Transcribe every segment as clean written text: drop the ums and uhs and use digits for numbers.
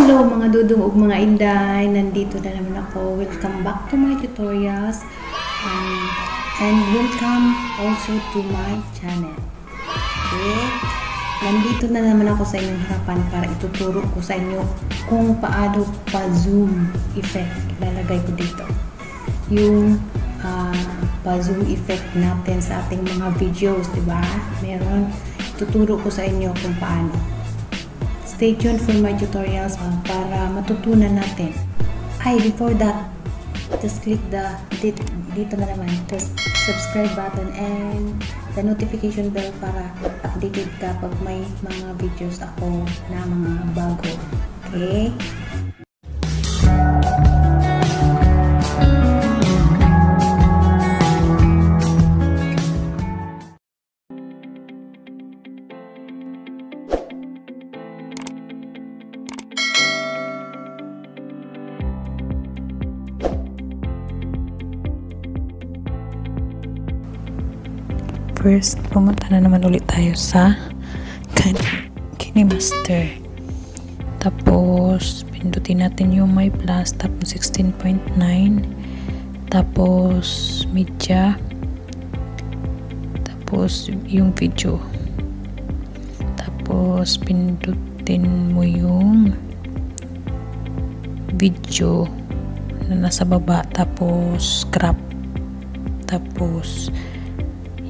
Hello mga dudong ug mga inday, nandito na naman ako. Welcome back to my tutorials and welcome also to my channel. Okay? Nandito na naman ako sa inyong harapan para ituturo ko sa inyo kung paano pa zoom effect ilalagay ko dito. Yung pa-zoom effect natin sa ating mga videos, di ba? Meron, tuturo ko sa inyo kung paano. Stay tuned for my tutorials para matutunan natin. Ay, before that, just click the dito na naman, the subscribe button and the notification bell para updated ka pag may mga videos ako na mga bago. Okay? First, pumunta na naman ulit tayo sa KineMaster. Tapos, pindutin natin yung may plus, tapos 16.9, tapos media, tapos yung video. Tapos, pindutin mo yung video na nasa baba, tapos crop, tapos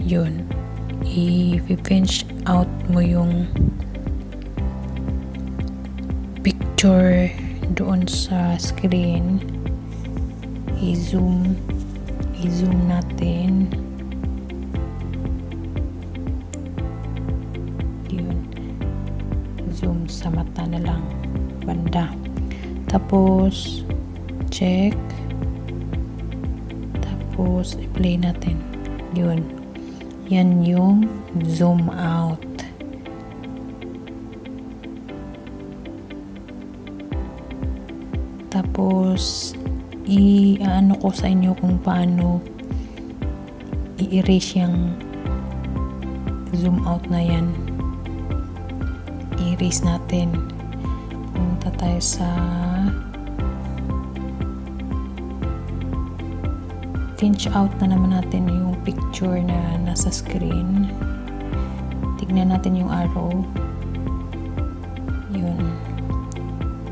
yun, i-pinch out mo yung picture doon sa screen. I-zoom natin. Yun, zoom sa mata na lang banda. Tapos check, tapos i-play natin. Yun, yan yung zoom out. Tapos i-ano ko sa inyo kung paano i-erase yung zoom out na yan. I-erase natin. Pumunta tayo sa pinch out na naman natin yung picture na nasa screen. Tignan natin yung arrow. Yun.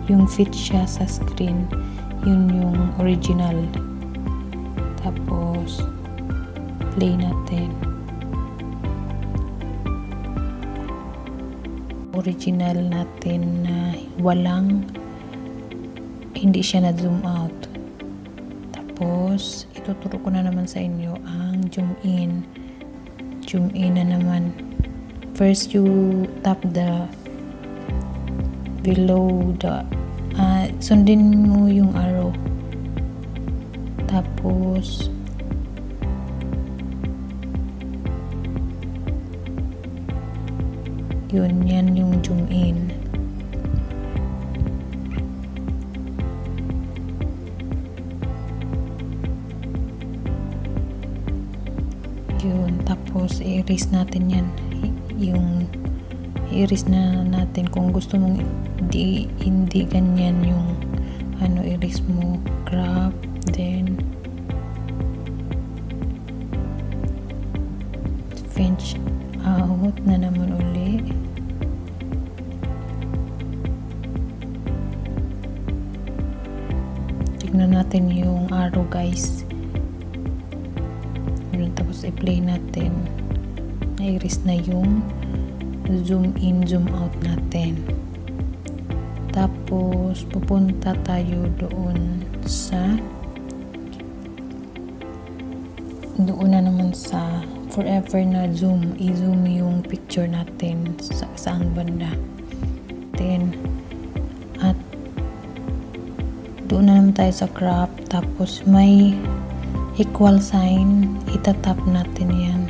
Yung fit siya sa screen. Yun yung original. Tapos, play natin. Original natin na walang, hindi siya na-zoom out. Tapos, ituturo ko na naman sa inyo ang zoom in. Zoom in na naman. First, you tap the below the, sundin mo yung arrow. Tapos, yun, yan yung zoom in. Yun, tapos i-erase natin yan. Yung i-erase na natin kung gusto mong hindi ganyan yung ano, erase mo, crop, then pinch out na naman uli. Tignan natin yung arrow, guys. Tapos i-play natin. Na-erase na yung zoom in, zoom out natin. Tapos pupunta tayo doon sa doon na naman sa forever na zoom. I-zoom yung picture natin sa saang banda. Then, at doon na naman tayo sa crop. Tapos may equal sign, itatap natin yan.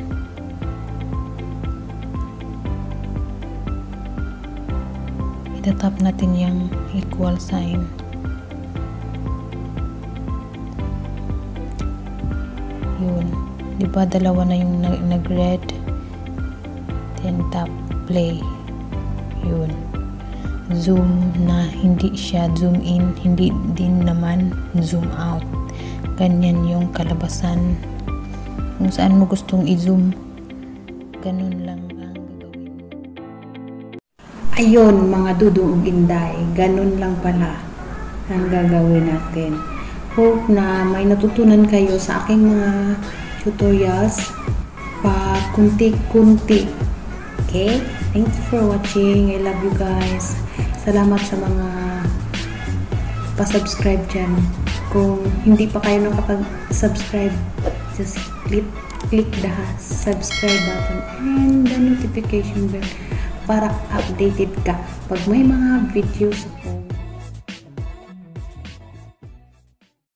Itatap natin yung equal sign. Yun. Diba dalawa na yung nag-red? Then tap play. Yun. Zoom na hindi siya zoom in, hindi din naman zoom out. Ganyan yung kalabasan. Kung saan mo gustong i-zoom, ganun lang ang gagawin. Ayun, mga dudong ug inday, ganun lang pala ang gagawin natin. Hope na may natutunan kayo sa aking mga tutorials pa kunti-kunti. Okay? Thank you for watching. I love you guys. Salamat sa mga pa-subscribe dyan. Kung hindi pa kayo nakapag-subscribe, just click the subscribe button and the notification bell para updated ka pag may mga videos.